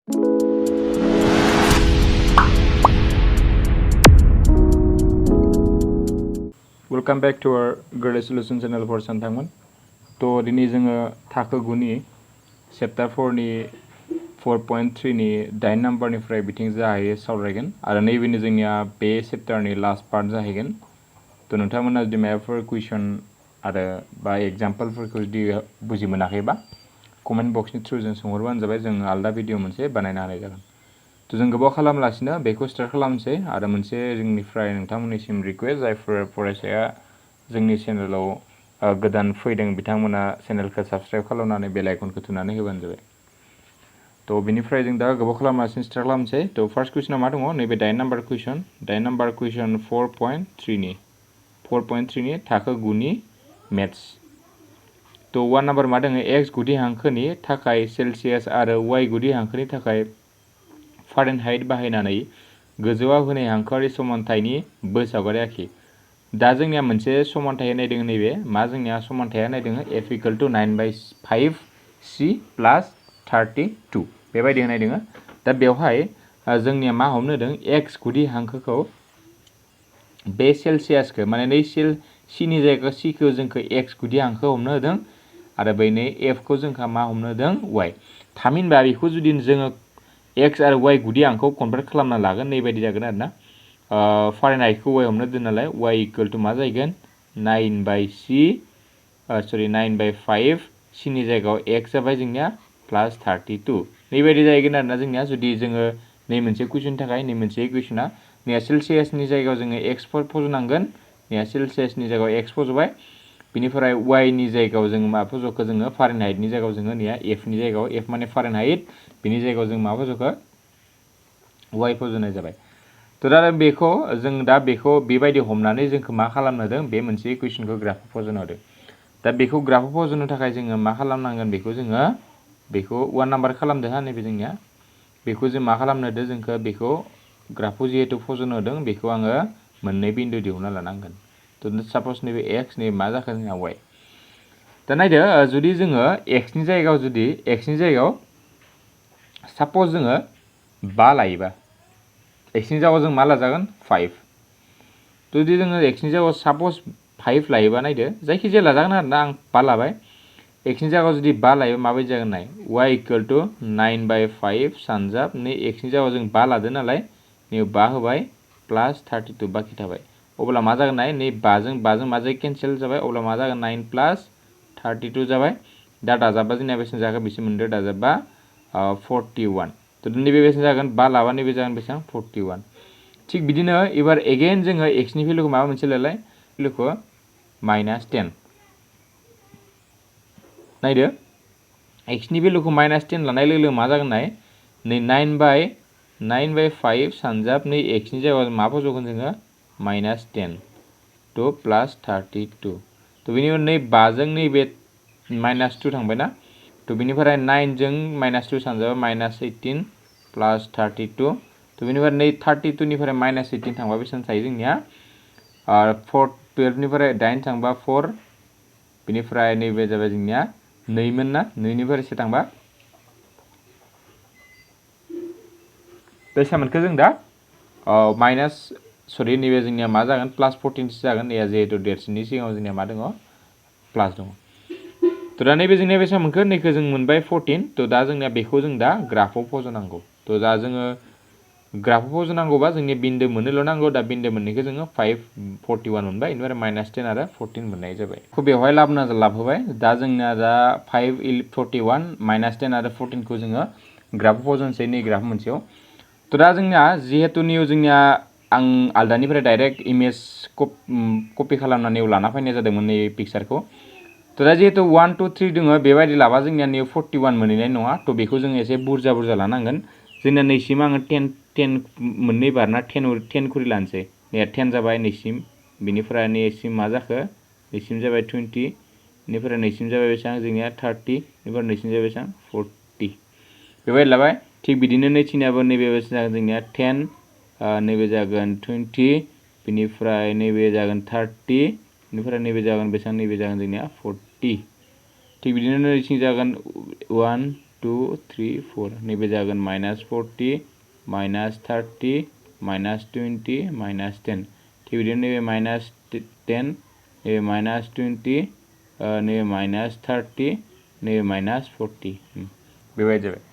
Welcome back to our Girl Solution channel for Santangman. तो दिनै जोङो थाखो 9 नि चैप्टार 4 नि 4.3 नि 8 नम्बरनिफ्राय बिथिं जाहैयो सावरायगोन आरो नैबेनो जोंनिया बे चैप्टारनि लास्ट पार्ट जाहैगोन। तो नोंथांमोना जुदि माबाफोर कुइसन आरो बा एग्जाम्पलफोरखौ जुदि बुजि मोनाखैबा कमेन्ट बक्सनि थ्रुजों सोंहरबानो जाबाय, जों आलदा भिडिअ मोनसे बानायना होनाय जागोन। तो जों गोबाव खालामलासिनो बेखौ स्टार्ट खालामनोसै आरो मोनसे जोंनिफ्राय नोंथांमोननिसिम रिक्वेस्ट, जायफोर फरायसाया जोंनि चेनेलाव गोदान फैदों बिथांमोना चेनेलखौ साबस्क्राइब खालामनानै बेल आइकनखौ थुनानै होबानो जाबाय। तो बिनिफ्राय जों दा गोबाव खालामालासिनो स्टार्ट खालामनोसै। तो फार्स्ट कुइसना मा दङ, नैबे 8 नम्बर कुइसन 4.3 नि थाखो 9 नि मेथ्स। तो 1 नम्बर मा दङ, एक्स गुदि हांखोनि थाखाय सेलसियास आरो वाइ गुदि हांखोनि थाखाय फारेनहाइट बाहायनानै गोजौआव होनाय हांखोआरि समानथायनि सावगारि आखि। दा जोंनिया मोनसे समानथाय होनाय दङ, नैबे मा जोंनिया समानथाय होनाय दङ F = 9/5C + 32 बेबायदि होनाय दङ। दा बेवहाय जोंनिया मा हमनो होदों, एक्स गुदि हांखोखौ बे सेलसियासखौ माने नै सिनि जायगायाव सिखौ जोंखौ एक्स गुदि हांखो हमनो होदों आरो बै नै एफखौ जोंखौ मा हमनो होदों, वाइ। थामहिनबा बेखौ जुदि जोङो एक्स आरो वाइ गुदि हांखोखौ कनभार्ट खालामना लागोन, नैबायदि जागोन आरो ना। फारेनहाइटखौ वाइ हमनो दोन नालाय, वाइ = मा जाहैगोन 9/5 सिनि जायगायाव एक्स जाबाय जोंनिया +32 नैबायदि जाहैगोन आरोना जोंनिया। जुदि जोङो नै मोनसे कुइसननि थाखाय नै मोनसे इकुवेसना नैया सेलसियासनि जायगायाव जोङो एक्स फज'नांगोन, नैया सेलसियासनि जायगायाव एक्स फज'बाय। बिनिफ्राय वाइनि जायगायाव जोङो मा फज'खो, जोङो फारेनहाइटनि जायगायाव जोङो नैया एफनि जायगायाव, एफ माने फारेनहाइट, बिनि जायगायाव जों मा फज'खो, वाइ फज'नाय जाबाय। तो दा बेखौ जों दा बेखौ बेबायदि हमनानै जोंखौ मा खालामनो होदों, बे मोनसे इकुवेसनखौ ग्राफआव फज'नो होदों। दा बेखौ ग्राफआव फज'नो थाखाय जोङो मा खालामनांगोन, बेखौ 1 नाम्बार खालामदो हा, नैबे जोंनिया बेखौ जों मा खालामनो होदों, जोंखौ बेखौ ग्राफआव जिहेतु फज'नो होदों बेखौ आङो मोननै बिन्दु दिहुनना लानांगोन। तो सापस नैबे एक्स, नैबे मा जाखो जोंना वाइ। दा नायदो, जुदि जोङो एक्सनि जायगायाव सापस जोङो 5 लायोबा, एक्सनि जायगायाव जों मा लाजागोन 5। जुदि जोङो एक्सनि जायगायाव सापस 5 लायोबा, नायदो जायखिजाया लाजागोन आरो ना, आं 5 लाबाय। एक्सनि जायगायाव जुदि 5 लायोबा माबायदि जागोन नाय, वाइ = 9/5 सानजाब नै एक्सनि जायगायाव जों 5 लादो नालाय, नैबे 5 होबाय +32 बाखि थाबाय। अब्ला मा जागोन नाय, नै 5जों मा जायो, केन्सेल जाबाय। अब्ला मा जागोन 9 + 32 जाबाय। दा दाजाबबा जोंनिया बेसेबां जागोन, बेसे मोनदो दाजाबबा 41। तो नैबे बेसेबां जागोन, 5 लाबा नैबे जागोन बेसेबां 41। थिग बिदिनो एबार एगेन जोङो एक्सनि भेलुखौ माबा मोनसे लालाय, भेलुखौ -10 नायदो, एक्सनि भेलुखौ -10 लानाय लोगो लोगो मा जागोन नाय, नै 9/5 सानजाब नै एक्सनि जायगायाव मा फज'गोन जोङो -10 तो +32। तो बेनि उनाव नै 5जों नैबे -2 थांबायना, तो बेनिफ्राय 9जों -2 सानजाबा -18 +32। तो बेनिफ्राय नै 32 निफ्राय -18 थांबा बेसेबां थायो जोंनिया, 12निफ्राय 8 थांबा 4, बेनिफ्राय नैबे जाबाय जोंनिया 2 मोन ना, 2निफ्राय 1 थांबा बेसेबां मोनखो जों दा, नैबे जोंनिया मा जागोन +14 जागोन, नैया जिहेतु देरसिननि सिगाङाव जोंनिया मा दङ, प्लास दङ। तो दा नैबे जोंनिया बेसेबां मोनखो, नैखौ जों मोनबाय 14। तो दा जोंनिया बेखौ जों दा ग्राफआव फज'नांगौ। तो दा जोङो ग्राफआव फज'नांगौबा जोंनि बिन्दो मोननैल' नांगौ। दा बिन्दो मोननैखौ जोङो 541 मोनबाय, बेनिफ्राय -10 आरो 14 मोननाय जाबाय। बेखौ बेवहाय लाबोबाय। दा जोंनिया दा 541 -10 आरो 14खौ जोङो ग्राफआव फज'नोसै, नै ग्राफ मोनसेयाव। तो दा जोंनिया जिहेतु जोंनिया आं आलदानिफ्राय डाइरेक्ट इमेज कपि खालामनानै लाना फैनाय जादोंमोन नै पिक्सारखौ। तो दा जिहेतु 1, 2, 3 दङ, बेबायदि लाबा जोंनिया नै 41 मोनहैनाय नङा। तो बेखौ जोङो एसे बुरजा लानांगोन। जोंनिया नैसिम आङो 10 मोननै बारना 10 खरि लानोसै। नैया 10 जाबाय नैसिम, बेनिफ्राय नैसिम मा जाखो, नैसिम जाबाय 20, बेनिफ्राय नैसिम जाबाय बेसेबां जोंनिया 30, बेनिफ्राय नैसिम जाबाय बेसेबां 40 बेबायदि लाबाय। थिग बिदिनो नैथिनियाबो नैबे जागोन जोंनिया 10, नैबे जागोन 20, बेनिफ्राय नैबे जागोन 30, बेनिफ्राय नैबे जागोन बेसेबां, नैबे जागोन जोंनिया 40। थिग बिदिनो नैथिं जागोन 1, 2 3 4 नैबे जागोन -40 -30 -20 -10 थिग बिदिनो नैबे -10 नैबे -20 नैबे -30 नैबे -40 बेबायदि जाबाय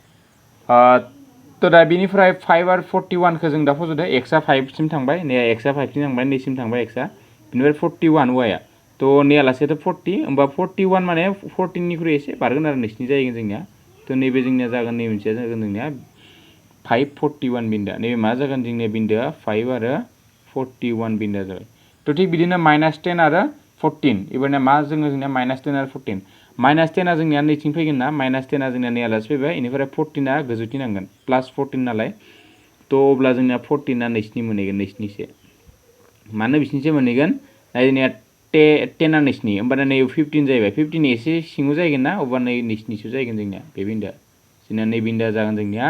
तो दा बिनिफ्राय 5 आरो 41 खौ जों दा फज'दो एक्सआ 5 सिम थांबाय नै एक्सआ 5 सिम थांबाय नैसिम थांबाय एक्सआ बिनिफ्राय 41 वाइआ तो नैयालासेथ' 40 होमबा 41 माने 14 निख्रुइ एसे बारगोन आरो नोंसिनि जाहैगोन जोंनिया तो नैबे जोंनिया जागोन नै मोनसेया जागोन जोंनिया 541 बिन्दोआ नैबे मा जागोन जोंनिया बिन्दोआ 5 आरो 41 बिन्दोआ जाबाय तो थिग बिदिनो -10 आरो 14 एबारना मा जोंनिया -10 आरो 14 -10 आ जोंनिया नैथिं फैगोन ना -10 आ जोंनिया नैयालासे फैबाय इनिफ्राय 14 आ गोजौथिं नांगोन +14 नालाय तो अब्ला जोंनिया 14 आ नैसिनि मोनहैगोन नैसिनिसे मानो बिसिनिसे मोनहैगोन जोंनिया 10 आ नैसिनि होमबाना नै 15 जाहैबाय 15 एसे सिङाव जाहैगोन ना अब्ला नै नैसिनिसो जाहैगोन जोंनिया बे बिन्दोआ जोंना नै बिन्दोआ जागोन जोंनिया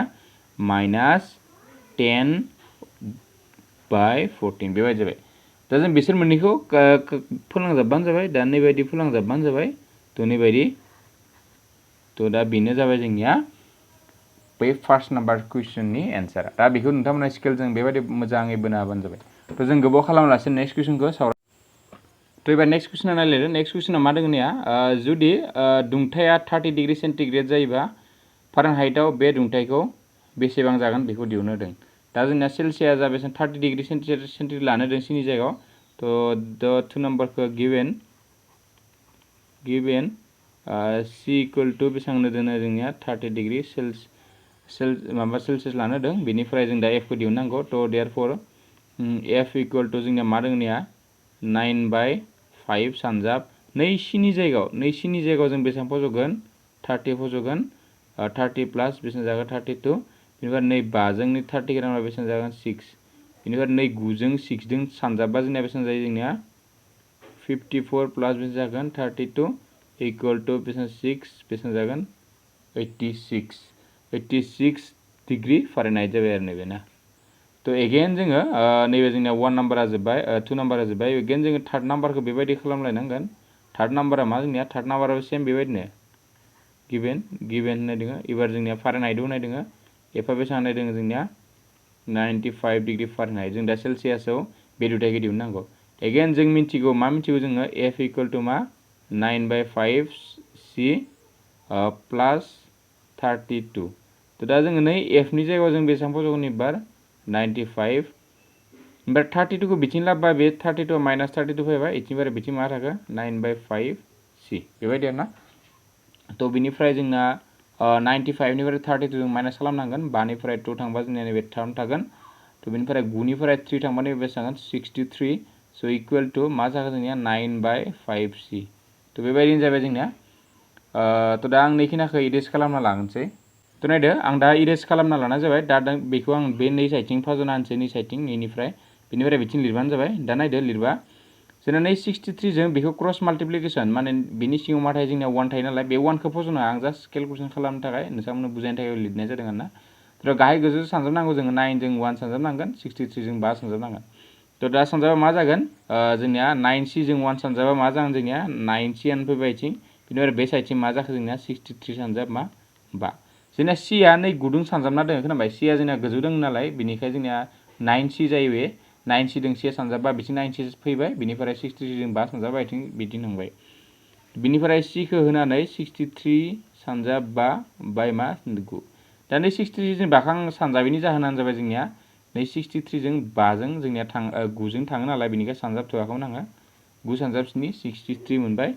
-10/14 बेबायदि जाबाय दा जों बिसोर मोननैखौ फोलांजाबबानो जाबाय दा नैबायदि फोलांजाबबानो जाबाय तो नैबायदि तो दा बेनो जाबाय जोंनिया बै फार्स्ट नाम्बार कुइसननि एन्सार दा बेखौ नोंथांमोना स्केलजों बेबायदि मोजाङै बोनो हाबानो जाबाय तो जों गोबाव खालामालासे नेक्स्ट कुइसनखौ सावराय तो एबार नेक्स्ट कुइसना नायलायदो नेक्स्ट कुइसना मा दङ निया जुदि दुंथाया 30 डिग्री सेन्टिग्रेड जायोबा फारेनहाइटआव बे दुंथायखौ बेसेबां जागोन बेखौ दिहुननो होदों दा जोंना सेलसियास जा बेसेबां 30 डिग्री सेन्टिग्रेड लानो होदों सिनि जायगायाव तो द 2 नम्बरखौ गिभेन c इक्वल टू बेसेबां दोनो जोंनिया 30 डिग्री सेलसियास लानो होदों बेनिफ्राय जों दा f खौ दिहुननांगौ तो देयरफॉर f इक्वल टू जोंनिया मा दङ निया 9/5 सानजाब नैसिनि जायगायाव जों बेसेबां फज'गोन 30 फज'गोन 30 प्लस बेसेबां जागोन 32 बेनिफ्राय नै 5 जों 30 ग्रामा बेसेबां जागोन 6 बेनिफ्राय नै 9 जों 6 जों सानजाबबा जोंनिया बेसेबां जायो जोंनिया 54 प्लस बेसेबां जागोन 32 इक्वल टू बेसेबां 6 बेसेबां जागोन 86 डिग्री फारेनहाइट जाबाय आरो नैबे ना तो एगेन जोङो नैबे जोंनिया 1 नाम्बारा जोब्बाय 2 नाम्बारा जोब्बाय एगेन जोङो थार्ड नाम्बारखौ बेबायदि खालामलायनांगोन थार्ड नाम्बारा मा जोंनिया थार्ड नाम्बाराबो सेम बेबायदिनो गिभेन होननाय दङ एबार जोंनिया फारेनहाइटआव होनाय दङ एफा बेसेबां होनाय दङ जोंनिया 95 डिग्री फारेनहाइट जों दा सेलसियासआव बे दुंथायखौ दिहुननांगौ एगेन जों मिथिगौ मा मिथिगौ जोङो f इक्वल टू मा 9/5 c प्लस 32 तो दा जोङो नै f नि जायगायाव जों बेसेबां फज'गोन एबार 95 ओमफ्राय 32 खौ बिथिं लाबोबा बे 32 -32 फैबाय इथिंनिफ्राय बिथिं मा थागोन 9/5 c बेबायदि आरो ना तो बिनिफ्राय जोंना 95 निफ्राय 32 जों माइनास खालामनांगोन 5 निफ्राय 2 थांबा जोंनिया नैबे 3 थागोन तो बिनिफ्राय 9 निफ्राय 3 थांबा नैबे बेसेबां 63 सो इक्वल टू मा जागोन जोंनिया 9/5 c तो बेबायदिनो जाबाय जोंनिया तो दा आं नैखिनाखौ इरेज खालामना लागोनसै तो नायदो आं दा इरेज खालामना लानाय जाबाय दा बेखौ आं बे नै साइडथिं फाज'ना होनसै नै साइडथिं नैनिफ्राय बिनिफ्राय बिथिं लिरबानो जाबाय दा नायदो लिरबा जोंना नै 63 जों बेखौ क्रस माल्टिप्लिकेसन माने बिनि सिङाव मा थायो जोंनिया 1 थायो नालाय बे 1 खौ फज'नो आं जास्ट केलकुलेसन खालामनो थाखाय नोंथांमोननो बुजायनो थाखाय लिरनाय जादों आरोना तो गाहाय गोजौ सानजाबनांगौ जोङो 9 जों 1 सानजाबनांगोन 63 जों 5 सानजाबनांगोन तो दा सानजाबा मा जागोन जोंनिया 9c जों 1 सानजाबा मा जागोन जोंनिया 9c आनो फैबाय इथिं बिनिफ्राय बे साइडथिं मा जाखो जोंनिया 63 सानजाब मा 5 जोंना c आ नै गुदुं सानजाबना दङ खोनाबाय c आ जोंना गोजौ दङ नालाय बिनिखाय जोंनिया 9c जायो बे 9c जों c सानजाबा बिथिं 9c फैबाय बिनिफ्राय 63 जों 5 सानजाबा बिथिं थांबाय बिनिफ्राय c खौ होनानै 63 सानजाब 5 बाय मा 9 दा नै 63 जों बाखां सानजाबिनि जाहोनानो जाबाय जोंनिया नै 63 जों 5 जों जोंनिया 9 जों थाङो नालाय बिनिखाय सानजाबथ'आखैमोन आङो 9 सानजाब 7 63 मोनबाय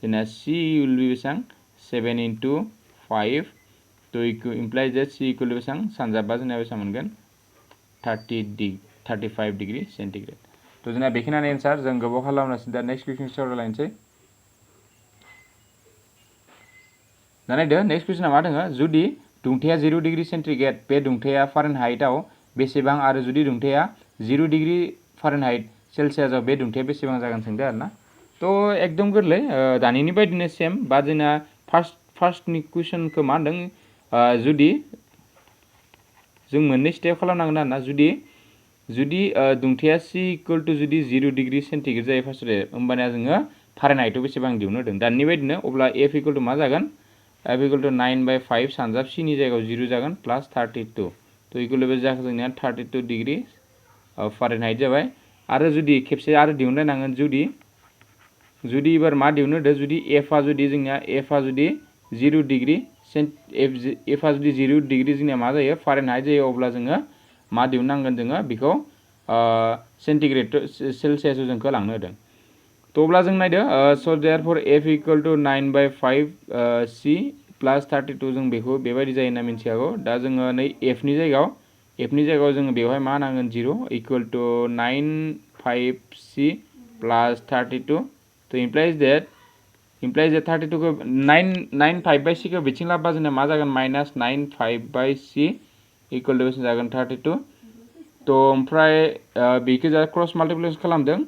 जोंना c विल बी बेसेबां 7 into 5 तो इमप्लाइज दैट c इक्वल टू बेसेबां सानजाबा जोंना बेसेबां मोनगोन 35 डिग्री सेन्टिग्रेड तो जोंना बेखिनियानो एन्सार जों गोबाव खालामनासै दा नेक्स्ट कुइसन सावरायलायनोसै दा नायदो नेक्स्ट कुइसना मा दङ जुदि दुंथाया 0 डिग्री सेन्टिग्रेड बे दुंथाया फारेनहाइटआव बेसेबां आरो जुदि दुंथाया 0 डिग्री फारेनहाइट सेलसियासआव बे दुंथाया बेसेबां जागोन सोंदो आरोना तो एकदम गोरलै दानिनि बायदिनो सेम बा जोंना फार्स्टनि कुइसनखौ मा होनदों जुदि जों मोननै स्टेप खालामनांगोन आरोना जुदि दुंथाया c इक्वल टू जुदि 0 डिग्री सेन्टिग्रेड जायो फार्स्ट होमबानिया जोङो फारेनहाइटआव बेसेबां दिहुननो होदों दानि बायदिनो अब्ला f इक्वल टू मा जागोन f इक्वल टू 9/5 सानजाब c नि जायगायाव 0 जागोन प्लस 32 तो इक्वल टू जाखो जोंनिया 32 डिग्री फारेनहाइट जाबाय आरो जुदि खेबसे आरो दिहुनलायनांगोन जुदि एबार मा दिहुननो होदो जुदि f आ जुदि जोंनिया f आ जुदि 0 डिग्री f आ जुदि 0 डिग्री जोंनिया मा जायो फारेनहाइट जायो अब्ला जोङो मा दिहुननांगोन जोङो बेखौ सेन्टिग्रेड सेलसियास जोंखौ लांनो होदों तो अब्ला जों नायदो so therefore f equal to 9/5 c plus 32 जों बेखौ बेबायदि जायो होनना मिथियागौ दा जोङो नै f नि जायगायाव जोङो बेवहाय मा नांगोन 0 इक्वल टू 9/5c प्लस 32 तो implies that 32 को 9/5/c को बिथिं लाबा जोंना मा जागोन माइनस 9/5/c इक्वल टू जागोन 32 तो ओमफ्राय बेखौ जा क्रस माल्टिप्लिकेशन खालामदों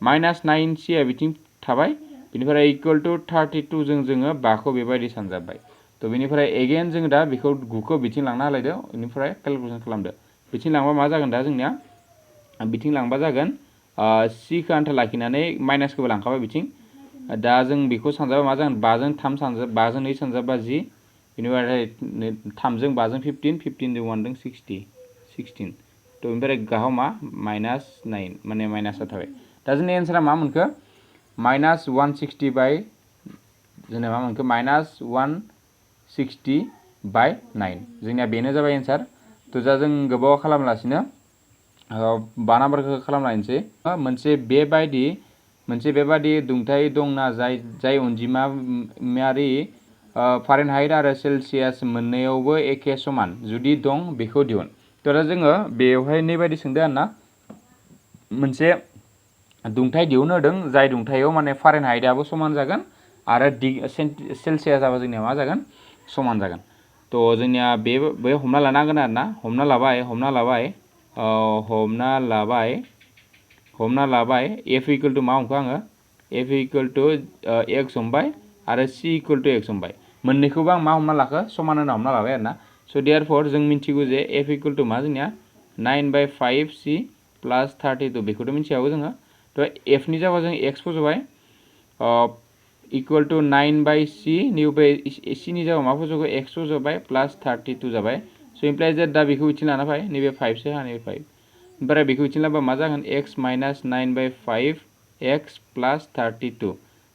माइनस 9c आ बिथिं थाबाय बेनिफ्राय इक्वल टू 32 जोङो 5 खौ बेबायदि सानजाबाय तो बेनिफ्राय एगेन जोङो दा बेखौ 9 खौ बिथिं लांना हालायदो बेनिफ्राय कैलकुलेशन खालामदो बिथिं लांबा मा जागोन दा जोंनिया बिथिं लांबा जागोन c खौ आन्था लाखिनानै माइनासखौबो लांखाबाय बिथिं दा जों बेखौ सानजाबा मा जागोन 5 जों 3 सानजाब 5 जों 2 सानजाबा 10 बेनिफ्राय 3 जों 5 जों 15 15 जों 1 जों 16 तो बेनिफ्राय गाहाव मा माइनास 9 माने माइनासआ थाबाय दा जोंनि एन्सारा मा मोनखो माइनास 160 बाय जोंना मा मोनखो माइनास 160/9 जोंनिया बेनो जाबाय एन्सार तो जा जों गोबाव खालामलासिनो 5 नाम्बारखौ खालामलायनोसै मोनसे बेबादि दुंथाय दंना जाय अनजिमायारि फारेनहाइट आरो सेलसियास मोननैयावबो एखे समान जुदि दं बेखौ दिहुन तो दा जोङो बेवहाय नैबायदि सोंदों आरोना मोनसे दुंथाय दिहुन होदों जाय दुंथायाव माने फारेनहाइटआबो समान जागोन आरो सेलसियासआबो जोंनिया मा जागोन समान जागोन तो जोंनिया बे हमना लानांगोन आरोना हमना लाबाय f इक्वल टू मा हमखो आङो f इक्वल टू x हमबाय आरो c इक्वल टू x हमबाय मोननैखौबो आं मा हमना लाखो समान होना हमना लाबाय आरोना सो देयरफॉर जों मिथिगौ जे f इक्वल टू मा जोंनिया 9/5c प्लस 32 बेखौथ' मिथियागौ जोङो तो f नि जायगायाव जों x फज'बाय इक्वल टू 9/c निफ्राय c नि जायगायाव मा फज'गौ x फज'बाय प्लस 32 जाबाय सो इमप्लाइज दैट दा बेखौ बिथिं लाना फै नैबे 5 सो नैबे 5 ओमफ्राय बेखौ बिथिं लाबा मा जागोन x माइनस 9/5 x प्लस 32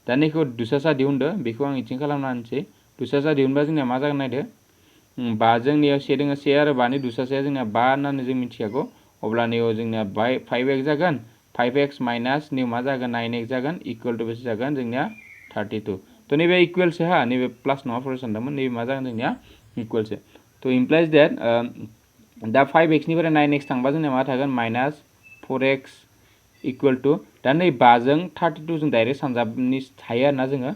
दा नैखौ दुसासा दिहुनदो बेखौ आं इथिं खालामना होनोसै दुसासा दिहुनबा जोंनिया मा जागोन नायदो 5 जोंनियाव 1 दोङो 1 आरो 5 नि दुसासाया जोंनिया 5 होननानै जों मिथियागौ अब्ला नैयाव जोंनिया 5x जागोन 5x माइनस नैयाव मा जागोन 9x जागोन इक्वल टू बेसे जागोन जोंनिया 32 तो नैबे इक्वलसो हा नैबे प्लास नङा फराय सानदोंमोन नैबे मा जागोन जोंनिया इक्वलसो तो इमप्लाइज दैट दा 5x निफ्राय 9x थांबा जोंनिया मा थागोन माइनस 4x इक्वल टू दा नै 5 जों 32 जों डाइरेक्ट सानजाबनि थायो आरोना जोङो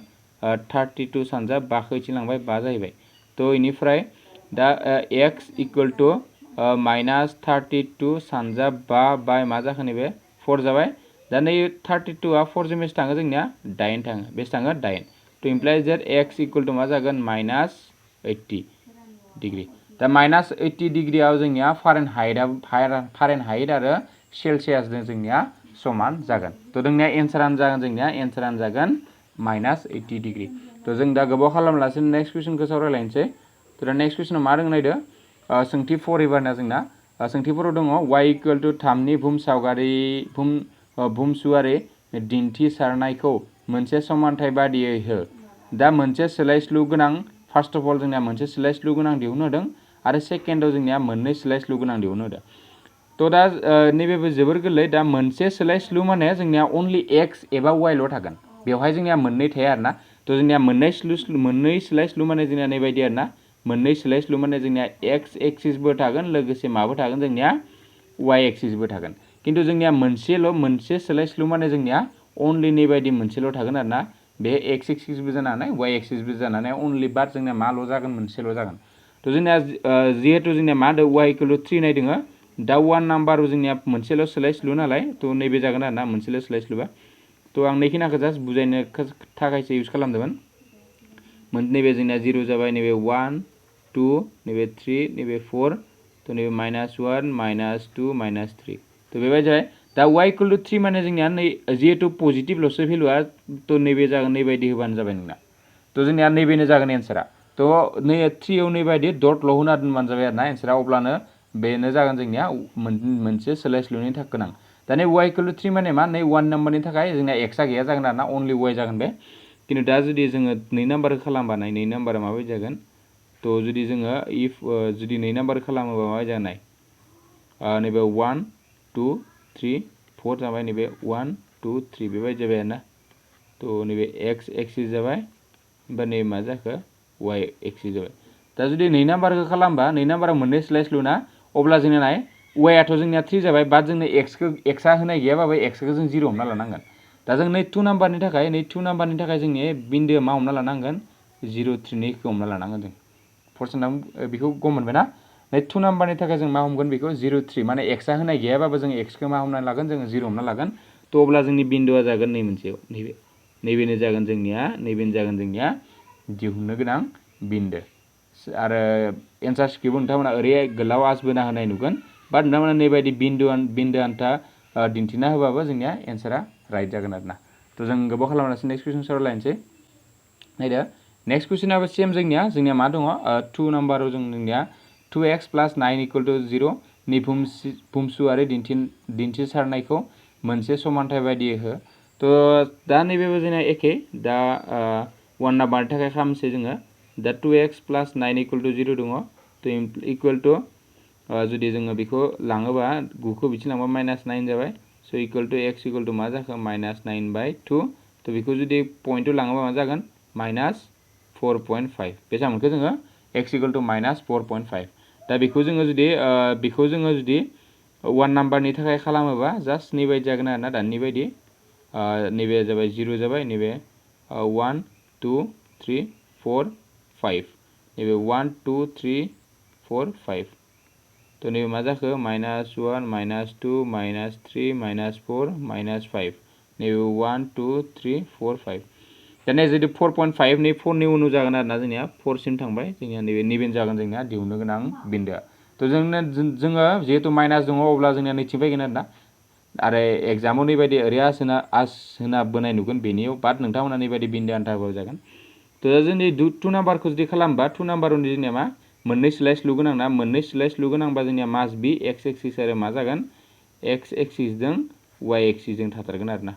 32 सानजाब 5 खौ इथिं लांबाय 5 जाहैबाय तो इनिफ्राय दा x इक्वल टू माइनस 32 सानजाब 5 बाय मा जाखो नैबे 4 जाबाय दा नै 32 आ 4 जों बेसे थाङो जोंनिया 8 थाङो बेसे थाङो 8 तो इमप्लाइज दैट x इक्वल टू मा जागोन माइनस 80 डिग्री दा माइनस 80 डिग्रीआव जोंनिया फारेनहाइट आरो सेलसियास जोंनिया समान जागोन तो जोंनिया एन्सारानो जागोन माइनस 80 डिग्री तो जों दा गोबाव खालामलासिनो नेक्स्ट कुइसनखौ सावरायलायनोसै तो दा नेक्स्ट कुइसनाव मा दङ नायदो सोंथि 4 एबारना जोंना सोंथि 4 दङ y इक्वल टू 3 नि भुमसुआरि दिन्थिसारनायखौ मोनसे समानथाय बादियै हो दा मोनसे सोलायस्लु गोनां फार्स्ट अफ अल जोंनिया मोनसे सोलायस्लु गोनां दिहुन होदों आरो सेकेन्डआव जोंनिया मोननै सोलायस्लु गोनां दिहुन होदों तो दा नैबेबो जोबोर गोरलै दा मोनसे सोलायस्लु माने जोंनिया अनलि x एबा y ल' थागोन बेवहाय जोंनिया मोननै थाया आरोना तो जोंनिया मोननै सोलायस्लु माने जोंनिया नैबायदि आरोना मोननै सोलायस्लु माने जोंनिया x एक्सिसबो थागोन लोगोसे माबो थागोन जोंनिया y एक्सिसबो थागोन किन्तु जोंनिया मोनसे सोलायस्लु माने जोंनिया अनलि नैबायदि मोनसेल' थागोन आरोना बे x एक्सिसबो जानो हानाय y एक्सिसबो जानो हानाय अनलि बाट जोंनिया माल' जागोन मोनसेल' जागोन तो जोंनिया जिहेतु जोंनिया मा होदो y इक्वल टू 3 नायदोङो दा 1 नाम्बार जोंनिया मोनसेल' सोलायस्लु नालाय तो नैबे जागोन आरोना मोनसेल' सोलायस्लुबा तो आं नैखिनाखौ जास्ट बुजायनो थाखायसो इउज खालामदोंमोन नैबे जोंनिया 0 जाबाय नैबे 1 2 नैबे 3 नैबे 4 तो नैबे -1 -2 -3 तो बेबायदि जाबाय दा y इक्वल टू 3 माने जोंनिया नै जिहेतु पजिटिभल'सो भेलुआ तो नैबे जागोन नैबायदि होबानो जाबाय नोंना तो जोंनिया नैबेनो जागोन एन्सारा थ' नै 3 आव नैबायदि डटल' होना दोनबानो जाबाय आरोना एन्सारा अब्लानो बेनो जागोन जोंनिया मोनसे सोलायस्लुनि थाखाय गोनां दा नै y = 3 माने मा नै 1 नाम्बारनि थाखाय जोंना x आ गैया जागोन आरोना अनलि y जागोन बे खिन्थु दा जुदि जोङो 2 नाम्बार खालामबा 2 नाम्बारा माबायदि जागोन थ' जुदि जोङो इफ जुदि 2 नाम्बार खालामोबा माबायदि जागोन नाय नैबे 1 2 3 4 जाबाय नैबे 1 2 3 बेबायदि जाबाय आरोना थ' नैबे x एक्सिस जाबाय ओमफ्राय नै मा जाखो y एक्सिस जाबाय दा जुदि 2 नाम्बारखौ खालामबा 2 नाम्बारा मोननै सोलायस्लुना अब्ला जोंना नाय y आथ' जोंनिया 3 जाबाय बाट जोंनो x आ होनाय गैयाबाबो x खौ जों 0 हमना लानांगोन दा जों नै 2 नाम्बारनि थाखाय जोंनि बिन्दोआ मा हमना लानांगोन 0 3 नै हमना लानांगोन जों फरसेन्टआव बेखौ गम मोनबायना नै 2 नाम्बारनि थाखाय जों मा हमगोन बेखौ 0 3 माने x आ होनाय गैयाबाबो जों x खौ मा हमना लागोन जों 0 हमना लागोन थ' अब्ला जोंनि बिन्दोआ जागोन नै मोनसेयाव नैबेनो जागोन जोंनिया दिहुननो गोनां बिन्दो आरो एन्सार स्क्रिप्टआव नोंथांमोना ओरै गोलाव आस बोना होनाय नुगोन बाट नोंथांमोना नैबायदि बिन्दो आन्था दिन्थिना होबाबो जोंनिया एन्सारा राइट जागोन आरोना थ' जों गोबाव खालामनानै नेक्स्ट कुइसन सावरायलायनोसै नायदो नेक्स्ट कुइसनाबो सेम जोंनिया मा दङ 2 नाम्बाराव जोंनिया 2x + 9 = 0 नि भुमसुआरि दिन्थिसारनायखौ मोनसे समानथाय बायदियै हो थ' दा नैबेबो जोंना एखे दा 1 नाम्बारनि थाखाय खालामसै जोङो दा 2x + 9 = 0 दङ थ' इकुवेल टु जुदि जोङो बेखौ लाङोबा 9 खौ बिथिं लांबा -9 जाबाय स' इकुवेल टु x = मा जाखो -9/2 थ' बेखौ जुदि पइन्टआव लाङोबा मा जागोन -4.5 बेसेबां मोनखो जोङो x = -4.5 दा बेखौ जोङो जुदि 1 नाम्बारनि थाखाय खालामोबा जास्ट नैबायदि जागोन आरोना दानि बायदि नैबे जाबाय 0 जाबाय नैबे 1 2 3 4 5 नैबे 1 2 3 4 5 थ' नैबे मा जाखो -1 -2 -3 -4 -5 नैबे 1 2 3 4 5 दानिया जुदि 4.5 नि 4 नि उनाव जागोन आरोना जोंनिया 4 सिम थांबाय जोंनिया नैबेनो जागोन जोंनिया दिहुननो गोनां बिन्दोआ थ' जोङो जिहेतु माइनास दङ अब्ला जोंनिया नैथिं फैगोन आरोना आरो एग्जामाव नैबायदि ओरै आस होना बोनाय नुगोन बेनियाव बाट नोंथांमोना नैबायदि बिन्दो आन्थाबाबो जागोन थ' दा जोंनि 2 नाम्बारखौ जुदि खालामबा 2 नाम्बाराव जोंनिया मा मोननै सोलायस्लु गोनांना मोननै सोलायस्लु गोनांबा जोंनिया मास्ट बि x एक्सिस आरो मा जागोन x एक्सिसजों y एक्सिसजों थाथारगोन आरोना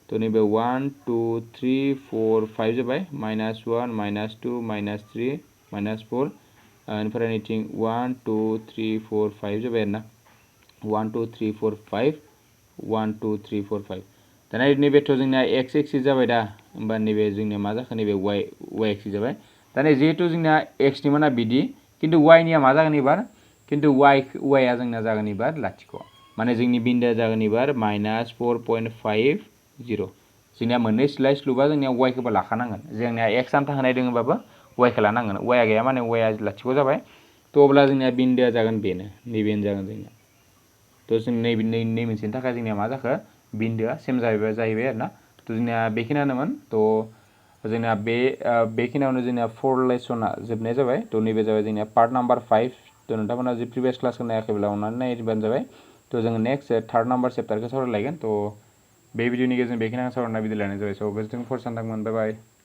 थ' नैबे 1 2 3 4 5 जाबाय -1 -2 -3 -4 ओमफ्राय नैथिं 1 2 3 4 5 जाबाय आरोना 1 2 3 4 5 1 2 3 4 5 दाना नैबेथ' जोंनिया x एक्सिस जाबाय दा होमबा नैबे जोंनिया मा जाखो नैबे y एक्सिस जाबाय दाना जिहेतु जोंनिया x नि माना बिदि खिन्थु y निया मा जागोन एबार खिन्थु y आ जोंना जागोन एबार लाथिख' माने जोंनि बिन्दोआ जागोन एबार -4.50 जोंनिया मोननै सोलायस्लुबा जोंनिया y खौबो लाखानांगोन जोंनिया x आन्था होनाय दङबाबो y खौ लानांगोन y आ गैया माने y आ लाथिख' जाबाय थ' अब्ला जोंनिया बिन्दोआ जागोन बेनो नैबेनो जागोन जोंनिया थ' जों नै मोनसेनि थाखाय जोंनिया मा जाखो बिन्दोआ सेम जाहैबाय आरोना थ' जोंनिया बेखिनियानोमोन थ' जोंना बेखिनियावनो जोंनिया 4 लेसना जोबनाय जाबाय थ' नैबे जाबाय जोंनिया पार्ट नाम्बार 5 थ' नोंथांमोना जे प्रिभियास क्लासखौ नायाखैब्ला अननानै नायबानो जाबाय थ' जोङो नेक्स्ट 3rd नाम्बार चेप्टारखौ सावरायलायगोन थ' बे भिडिअनि गेजेरजों बेखिनियाव सावरायना बिदाय लानाय जाबाय स' गोजोन्थों फरायसानो बाय बाय